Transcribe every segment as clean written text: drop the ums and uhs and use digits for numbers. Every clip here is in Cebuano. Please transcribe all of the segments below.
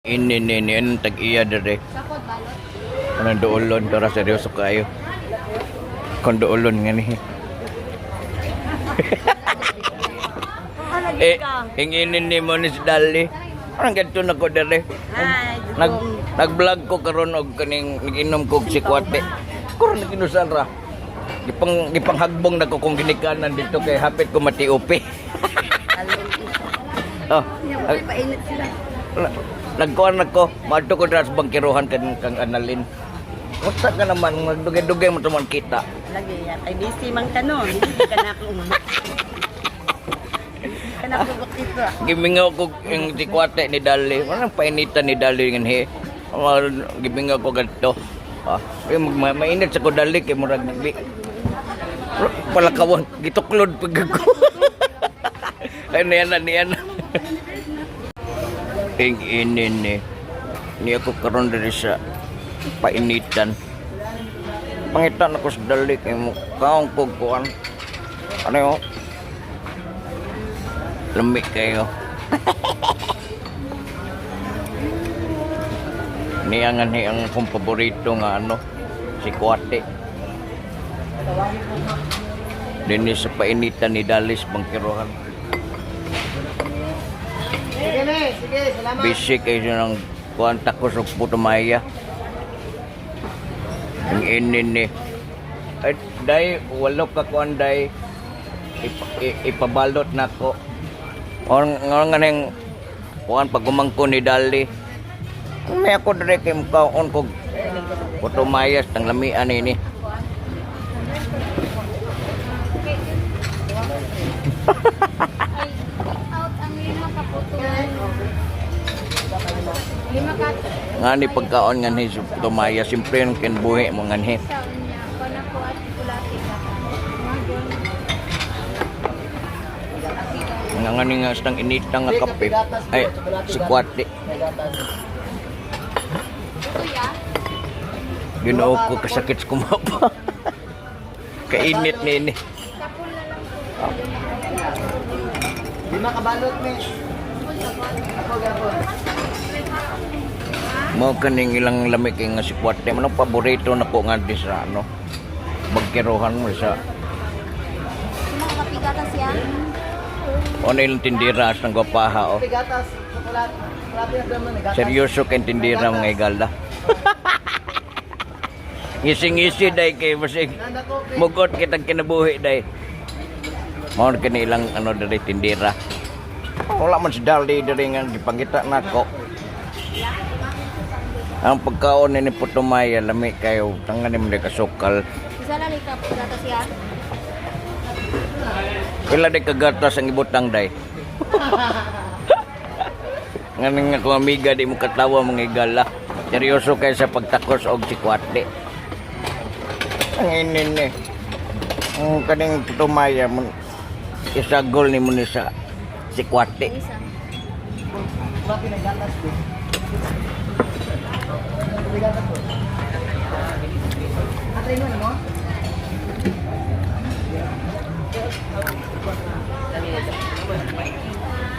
Ini ni ni anong tag-iya dire. Sapot balot. Anong duolon para seryoso kayo. Kon duolon nga ni. Eh, hinginin ni mo ni si Dali. Anong ganito na ko dire? Ay, Nag nag-vlog ko karon og kaning nag-inom ko og sikwate. Karon naginusan ra. Gipanghagbong na ko kung ginikanan dito kay hapit ko matiupi. Oh, Ay, painit sila. Nagkuan na ko, maadto ko dira sa bangkiruhan kan kang Analin. Unsa ka naman magdugay-dugay mo tuman kita. Lagi yan. Ay, busy man ka nun. Hindi ka na akong Hindi ka na akong makita. Gimingaw ko yung sikwate ni Dali. Walang painitan ni Dali ngan he. Gimingaw ko ganito. Ah, ay, mainit sa ko Dali kay murag bi. Palakawan gituklod pag ko. Ay niya na niya na. Ing ini ni. Niya ko karon diri sa painitan. Pangitan ako sa Dali kay mo kaong kog kuan. Ano yun? Lamig kayo. Niya nga ni ang akong paborito nga ano, si Kwate. Dini sa painitan ni Dalis Bangkirohan. Sige, me. Sige, salamat. Busy kayo siya ng kuan takos og putumaya. Ang ini ni. Ay, day, walo ka kuan day. Ipabalot na ko. Or nga nga ning kuan pagumangko ni Dali. May ako dire kay mukaon ko putumayas tang lamian ini. Ay, out ang lima ka puto. Lima ka Nga ni pagkaon nga ni sa putumaya, simpre yung kinbuhi mo nga ni. sa unya. Kana ko at kulati ka. Nga nga ni nga stang inita nga kape. Ay, si Kwate. Kuya, Ginoo ko kasakit sa kumapa. Kainit ni ini. tapon na lang po. Lima kabalot, me. Ako, gapon. Mo kaning ilang lamig kay nga si Kwate. Manong paborito na ko nga di sa ano. Bagkiruhan mo sa Mga kapigata siya. ano ilang tindira sa gwapaha oh. Gatas, chocolate. Chocolate na naman, gatas. Seryoso kay tindira mga igala. Ngisi-ngisi day kay basig Nanda ko, pre. mugot kitang kinabuhi day. Mao kini ilang ano diri tindira. Wala man si Dali diri nga gipangita nako. Ang pagkaon ni Putumaya lami kayo tangan ni kasukal. Isa lang ka pigata siya. Pila di kagatas ang ibutang day. Nganing ako amiga di mo katawa mga igala. Seryoso kay sa pagtakos og sikwate. Ang inin ni. Ang kaning Putumaya mo isagol ni mo ni sa sikwate. Isa. Chocolate na gatas, pre. May gatas, po. Atay mo, mo?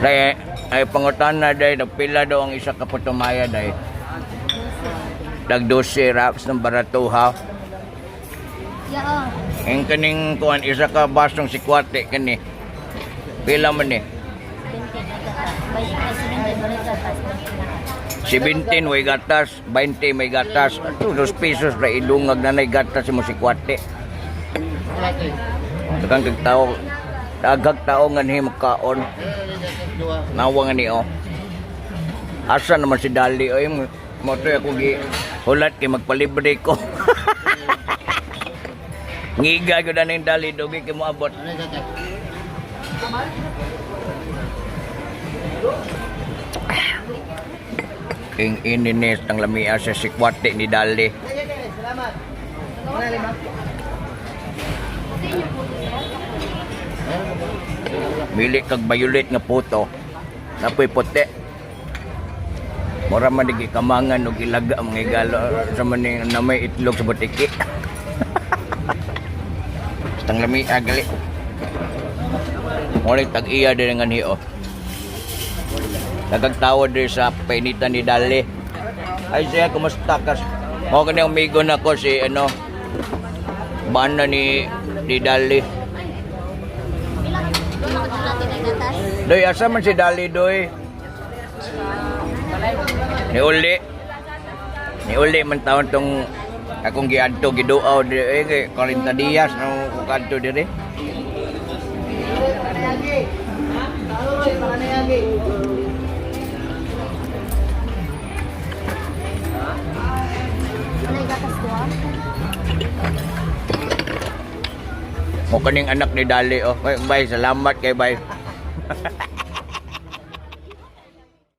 Day, ay pangutana day, nagpila daw ang isa ka Putumaya day. Dag 12 wraps ng baratuha. Ya oh. Ang kaning kuan isa ka basong sikwate kani. Pila man ni? 17 way gatas, 20 may gatas. Ato, 2 pesos ra idungag na nay gatas mo sikwate. Daghang kag tao, daghang tao nga ni makaon. Nawa nga ni oh. Asa naman si Dali oy mo to ako gi hulat kay magpalibre ko. Ngiga gyud aning Dali dugi kay moabot. King ininis ang lamia sa sikwate ni Dali. Sige, sige, salamat. Mga lima. Mili kag violet nga puto. Napoy puti. Mura man di kamangan og ilaga ang mga igalo sa man ni na may itlog sa butiki. Tang lamia gali. Mura tag-iya din nga niyo. Nagagtawa diri sa painitan ni Dali. Ay siya, kumusta ka? Mao kani amigo na ko si ano bana ni Dali. Pila ka doon ako natin ang gatas. Doy, asa man si Dali, doy? Ni Uli. Ni Uli man taon tong akong giadto giduaw diri eh, kay 40 dias no ko kadto diri. Pakanayagi. Roy, pakanayagi. Wala gatas ko ah. Mo kaning anak ni Dali oh. Bay, bay, salamat kay bay.